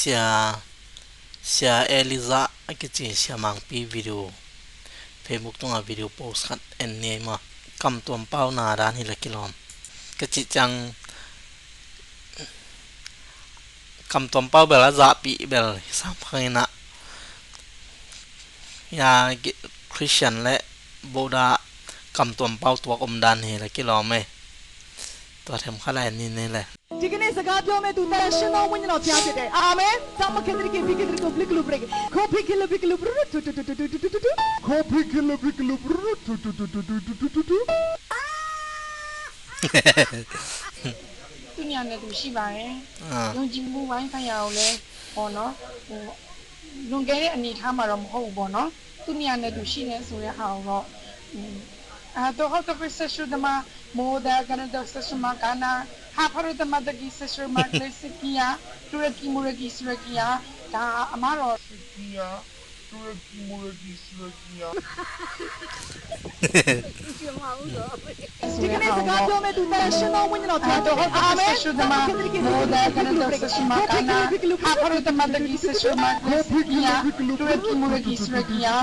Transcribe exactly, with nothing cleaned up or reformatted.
Sia, Sia Eliza a kici Sia Mangpi video, Facebook tungah video post khat en ni ei maw. Kamtuam pau na dan hi la kilawm. Ka cih ciang kamtuam pau bel a zahpih bel sam khang inah. Ya Christian le Buddha kamtuam pau tuak om dan hi la kilawm ei. Tua them khat la en ni ei le. जिसने सगा दिल में टूटा है, सुनो मुझे ना प्यार से दे। आमेन। Sama kedri ke bikidri ko bliklu brek. Ko bikidri bikidri brek. Tu tu tu tu tu tu tu tu tu. Ko bikidri bikidri brek. Tu tu tu tu tu tu tu tu tu. သူ့နေရာနဲ့သူရှိပါတယ်။ အာ။ ယုံကြည်မှုပိုင်းဆိုင်ရာကိုလည်းပေါ့နော်။ ဟို လွန်ခဲ့တဲ့အနေအထားမှာတော့မဟုတ်ဘူးပေါ့နော်။ သူ့နေရာနဲ့သူရှိနေဆိုတဲ့ဟာကိုတော့ အာ တော့ဟုတ်တော့ Session သမား မော်ဒါ ကနဒါ Session မှာ ကနဒါ ဟာ ဖရုသမားတကီ Session မှာ ကလေးစကီယာ တူရကီ မူရကီ စရကီယာ ဒါအမတော့ စကီယာ တူရကီ မူရကီ စရကီယာ ဆိုတဲ့ဟာကိုတော့ အာ တော့ဟုတ်တော့ Session သမား မော်ဒါ ကနဒါ Session မှာ ကနဒါ ဟာ ဖရုသမားတကီ Session မှာ ကလေးစကီယာ တူရကီ မူရကီ စရကီယာ